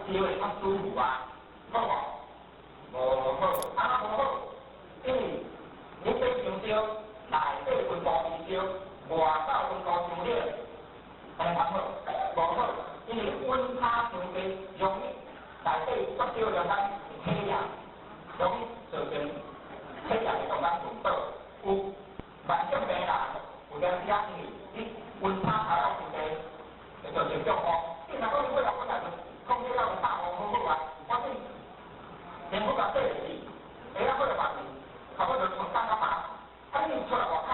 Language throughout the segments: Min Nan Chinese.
燒會較舒服啊，好無？無好，啊無好，因為你洗傷燒，內底溫度微燒，外口溫度傷熱，按呢較好？無好，因為溫差傷低，容易內底足少了咱體液，容易造成體液的中間暈倒。有慢性病人有當時啊，因為你溫差差了傷低，會造成中風。你若講你過來本來就控制了大風好好啊，反正身軀共洗落去，下仔過來嘛是差不多就床凍較麻，啊你出來外口，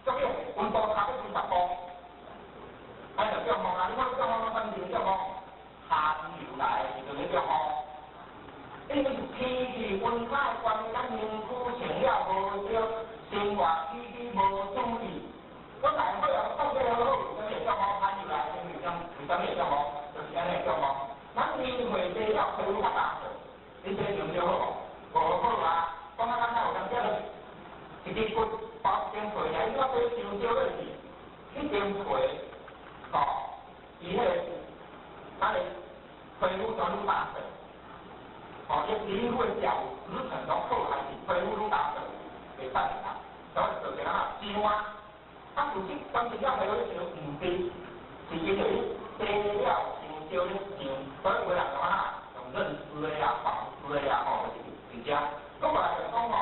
足緊溫度差不多10度，按呢就中風啊！你看中風攏啥物時陣中風？寒流來的時陣咧中風，因為是天氣溫差的關係，咱身軀穿了無對，生活起居無注意，本來好啊，控制好好，為啥物會中風？寒流來的時陣，為啥物會中風？就是按呢中風。咱年歲大了，皮膚較乾燥，你洗傷燒好無？無好啊！講較簡單，有當時就是一支骨包一間被，爾，你若洗傷燒落去，彼間被吼，伊彼个咱的皮膚就愈乾燥，吼，伊皮膚的角質層攏破壞去，皮膚愈乾燥，會散啊，所以造成啊傷啊。啊，其實關鍵了皮膚咧傷毋對，是因為你洗了傷燒咧傷，所以有的人就按怎用韌絲的啊、紡絲的啊，吼，就是這。閣過來就講吼，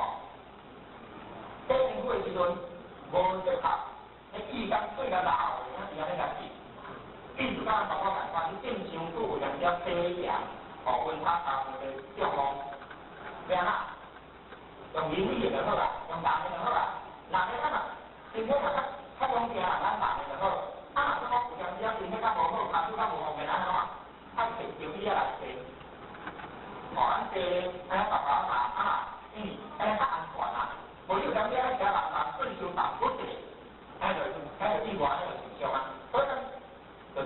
洗身軀的時陣無適合，彼意工對較老的，咱是按呢來記。意思敢若包括共款，你變傷久有當時體液，吼，溫差差傷濟中風，欲按怎？用冷水就好啦，用熱的就好啦。熱的咱若身體若較較勇健，咱熱的就好。啊，若講有當時啊，身體較無好，跤手較無方便，按怎？愛摕尿片仔來洗。吼，咱洗按呢白白嘛，啊，因為按呢較安全啊。無你有當時啊，食人人對傷重骨的，按呢就按呢就意外，按呢就受傷啊。所以咱就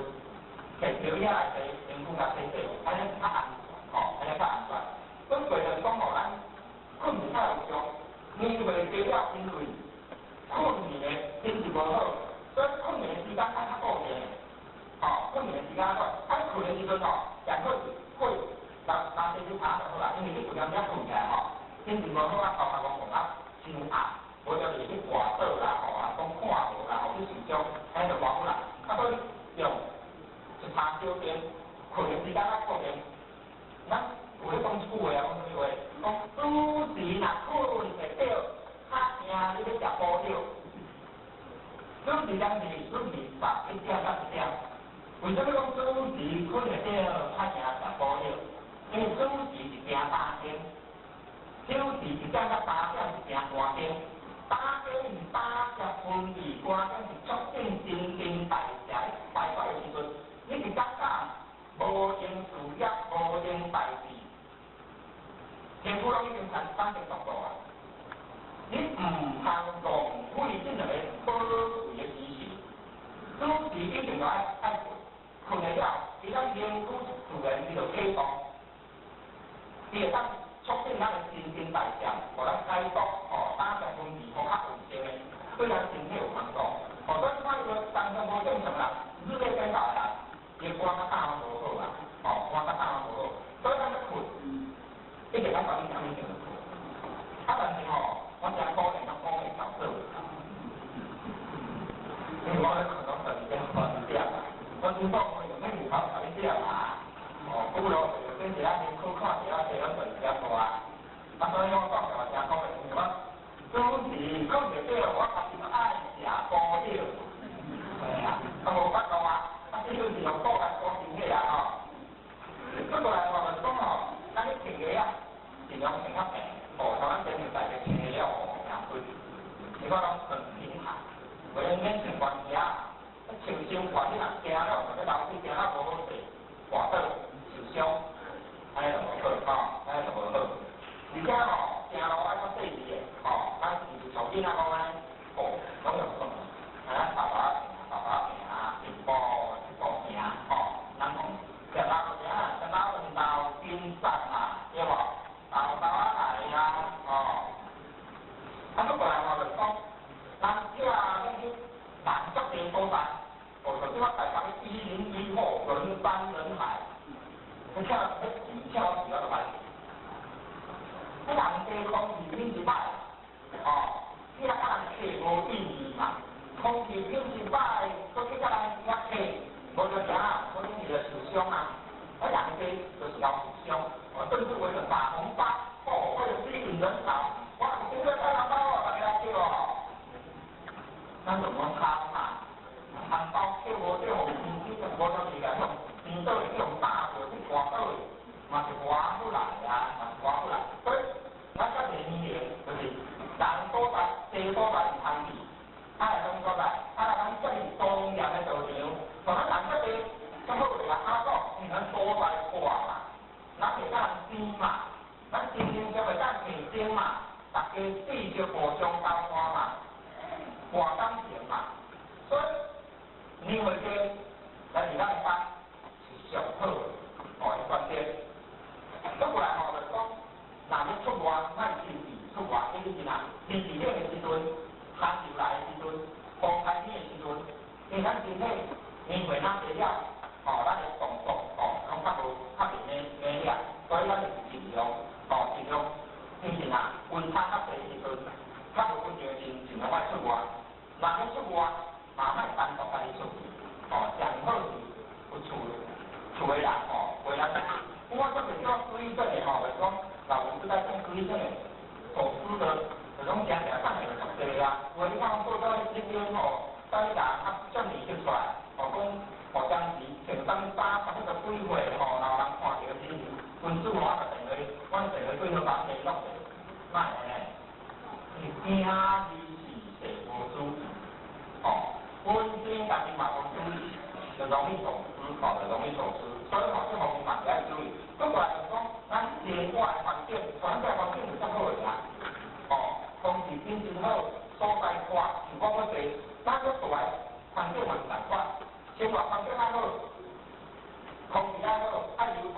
摕尿片仔來洗，身軀共洗洗，按呢較安全，吼，按呢較安全。阮過來講吼，咱睏眠較有用，年歲大了，因為睏眠的品質無好，所以睏眠的時間愛較固定，吼，睏眠的時間較，啊，睏的時陣吼，上好是過六六四點拍就好啦，因為你有當時睏起來吼，品質無好啊，頭殼攏攏啊傷壓，無就是去跋倒啦，吼啊，講看無啦，吼去受傷，按呢就無好啦。啊，所以用一跤小燈，睏的時間較固定。咱有咧講一句話啊，講啥物話？講子時若睏會著，較驚你欲食補藥。子時當時準備11點到1點。為啥物講子時睏會著，較驚食補藥？因為子時是行早更，子時1點到3點是行寒更，早更是膽汁分泌，寒更是促進新陳代謝快快的時陣，你佇早早無閒事業，無閒代誌，身軀攏已經產生毒素啊！你毋通浪費這兩個寶貴的時辰，子時一定要愛愛睏，睏會了，伊咱身軀自然伊就啟動，伊會當促進咱的新陳代謝，予咱解毒，吼，膽汁分泌，予較穩定的，對咱身體有幫助。吼，所以看伊個當中無正常人，日夜顛倒的人，伊肝較膽無好啊，吼，肝較膽無好，所以咱咧睏，一定咱11點以前就睏。啊，但是吼，我誠鼓勵咱鼓勵較早，因為我咧睏攏12點、12點啊，我拄講我用咩路口11點啊，哦，古路就變一下身軀看一下，攏12點多啊。啊，所以我講就話誠鼓勵，因為我子時睏袂著，我家己嘛愛食補藥，係啊，啊無法度啊，啊這就是用補來補身體啊吼。不過來我就講吼，咱咧穿鞋啊，盡量穿較平，哦，像咱前面大家穿鞋了吼，誠貴，你看攏很平坦，無用免穿懸鞋，穿傷懸你若行了，就欲樓梯行了無好勢，跋倒受傷，按呢就無好吼，按呢就無好。而且吼，行路愛較細膩的，吼，咱毋是像囡仔講按呢，哦，攏用算，啊，咱爸爸行，爸爸行，一步一步行，吼，人講食老食食老黃豆金髮嘛，對無？豆豆仔來啊，吼。啊，閣過來吼，就是講，人遮欲去人足濟所在，哦，就這擺台北101吼，人山人海，你聽歹，哦，你若佮人客無意義嘛，空氣品質歹，閣去佮人遐客，無就啥，無你就受傷啊。啊，人濟就是敖受傷，哦，甚至為了打紅包，哦，為了吸引人潮，哇，今日發紅包哦，大家來接哦。咱就講貪嘛，紅包扣無對，予錢錢就無就是來用錢倒去用打過去換倒去，嘛是划不來啊，嘛是划不來。所以，咱這個年齡就是人所在，地所在是空氣，啊，來什麼所在？啊，來咱這麼莊嚴的道場，像咱人這濟，較好個啊，阿講，因為咱所在闊嘛，咱會當爭嘛，咱精神上會當競爭嘛，大家知識互相交換嘛，換感情嘛，所以年會節來佇咱班是上好哦的觀點。倒過來吼，就是講，若欲出外，莫親自出外，因為是哪，天氣冷的時陣，寒流來的時陣，風開天的時陣，因為咱身體年歲若濟了，吼，咱的動作吼，攏較無較袂猛猛烈，所以咱就是盡量吼，盡量天氣若溫差較濟時陣，較無溫熱的時陣，盡量莫出外。若欲出外，嘛莫單獨家己出去，吼，上好是有厝厝的人吼，陪咱出去。我這邊叫水準的吼，就是講老人痴呆症水準的走失的，這種誠誠放的足濟啊。有的你看做到這邊吼，大家啊遮爾翕出來，吼講吼當時穿啥物衫，差不多幾歲吼，然後人看著時，分數我就電話，阮電話幾號人聯絡者，莫安呢？驚兒是勢無注意，吼，本身家己嘛無注意，就容易走失，吼，就容易走失。所以吼，這方面嘛是愛注意。閣過來就是講，咱生活的環境，環境環境是較好的啦，哦，空氣品質好，所在闊，像講我坐，咱閣住的環境嘛是仝款，生活環境較好，空氣較好，愛流通，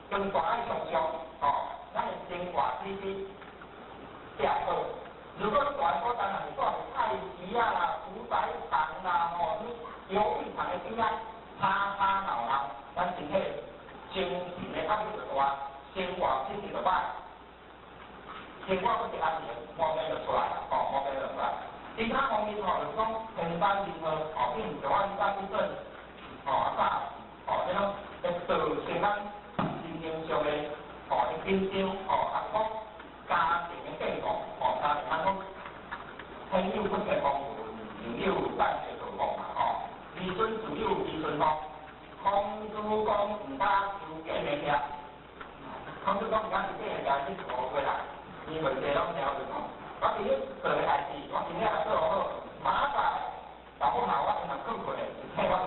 光線愛充足，哦，咱的生活品質才好。如果你住的所在若是住佇菜市仔啦、屠宰場啦、吼，啥物遊藝場的邊仔，吵吵鬧鬧，咱身體精神的壓力就大，生活品質就歹，生活閣是安寧，毛病就出來啦，吼，毛病就出來。其他方面吼，就是講天時人禍，吼，比如像我以前本，吼啊早，吼，這種會造成咱心靈上的吼緊張，吼啊講家庭的變故，吼家庭咱講朋友不見風，朋友等下做講嘛，吼，兒孫自有兒孫福，孔子講毋敢修假的業，孔子講毋敢修假的業，你是誤會啦，因為這攏聽就講，我今日做的代誌，我今日若做好，明仔載老母鬧我，伊嘛困困的，就替我去，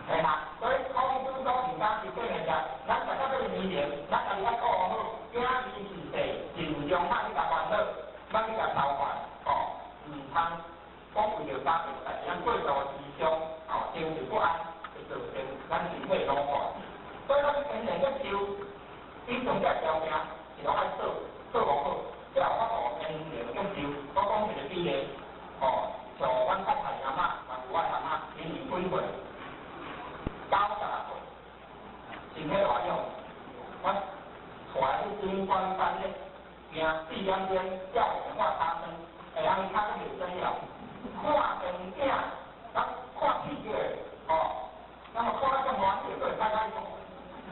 係嘛？所以孔子講毋敢修假的業，咱大家這個年齡，咱家己愛顧好，囝兒是勢，盡量莫去共煩惱，莫去共操煩，吼，毋通講為著家庭代誌，咱過度思想，吼，精神不安，會造成咱身體老化。所以咱天然咧修，以上這條件是攏愛做做無好，才有法度天然去修。我講一個比例，吼，像阮太太阿嬤，嘛是我阿嬤，今年幾歲？96歲，身體偌勇。我帶去賓館班咧，行4點鐘，才有電話敲聲，下暗暝較閣袂醒了，看電影，咱看戲劇，吼，那麼看到遮歡喜，閣會歹歹講，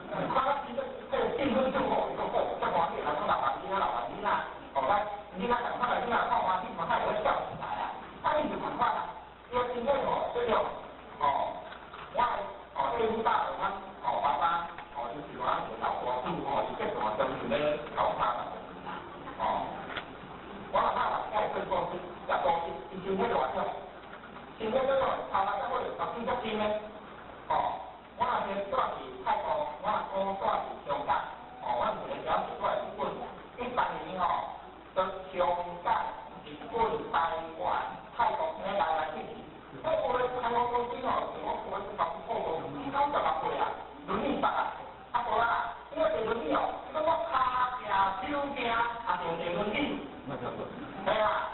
看到這個這個興奮度吼，閣閣遮歡喜，人講老爸囡仔老爸囡仔，吼，咱囡仔共款來囡仔看歡喜，嘛較會笑出來啊，啊，伊就共款啊，伊個身體吼，這種，吼，我哦，對母大阮吼爸爸，吼，伊是我老婆子吼，伊這段當時咧搞三十歲啦，吼，我阿媽嘛愛做公司，食公司，伊身體就偌勇，身體這種頭髮才會目睭才深的，吼，我若是住佇泰國，我阿公住佇香港，吼，阮有一個表姐住佇日本，伊逐年吼，到香港、日本、台灣、泰國按呢來來去去。我有的航空公司吼，像我我是破過，伊講16歲啊，輪椅縛啊，啊無啦，因為坐輪椅哦，伊講我跤行手行，也就坐輪椅。係啊，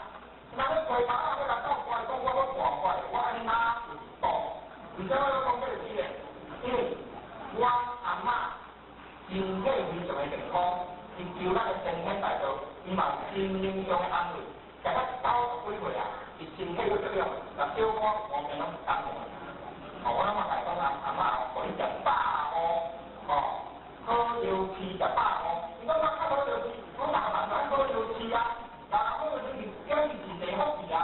若欲陪爸仔欲來鬥怪，講我欲跋怪，我按呢就是倒。為啥物？嘛有心靈上的安慰。食到90幾歲啊，伊身體閣這樣，若小可完全攏是感冒。哦，我攏嘛共伊講阿阿嬤，予你食百五，哦，好藥翅食百五。伊講我較好藥翅，我逐個人都愛好藥翅啊，人好藥翅是叫伊是地福氣啊。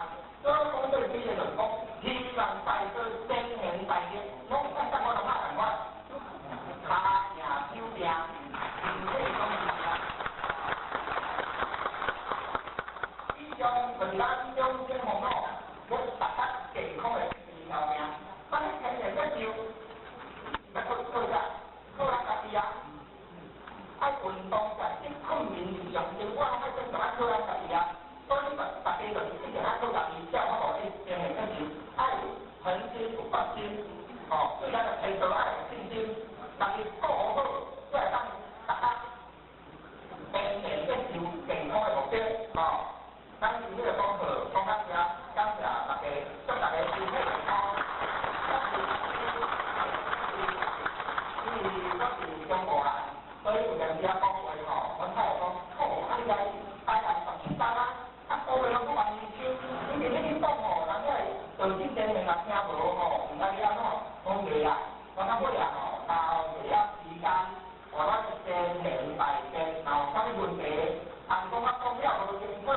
所以講對這個就是講，希望大家先賢大德，攏會當我阿嬤仝款，跤贏手拼，身體總是命。以上就是咱養生煩惱，欲達到健康的四條命。咱天然接受，欲靠靠啥？靠咱家己啊！愛運動、食食、睏眠是上重要，我攏愛先愛靠咱家己啊。所以大大家就是一定愛靠家己，才有法度去天然接受。愛有恆心、有決心，哦，對咱的前途愛有信心，家己顧好，才會當達到天然接受健康的目的，哦。咱今日的講課講到這，感謝大家，祝大家身體健康。因為我是中國人，所以有陣時仔講話吼，阮太太講，好，啊你來台灣17冬啊，啊講話攏閣萬年輕，你伫咧去講吼，人遐道理前面也聽無吼，毋知你按怎，講袂啊，我到尾啊吼，留一下時間，予咱先賢大德，若有啥物問題，通講啊講了無清楚。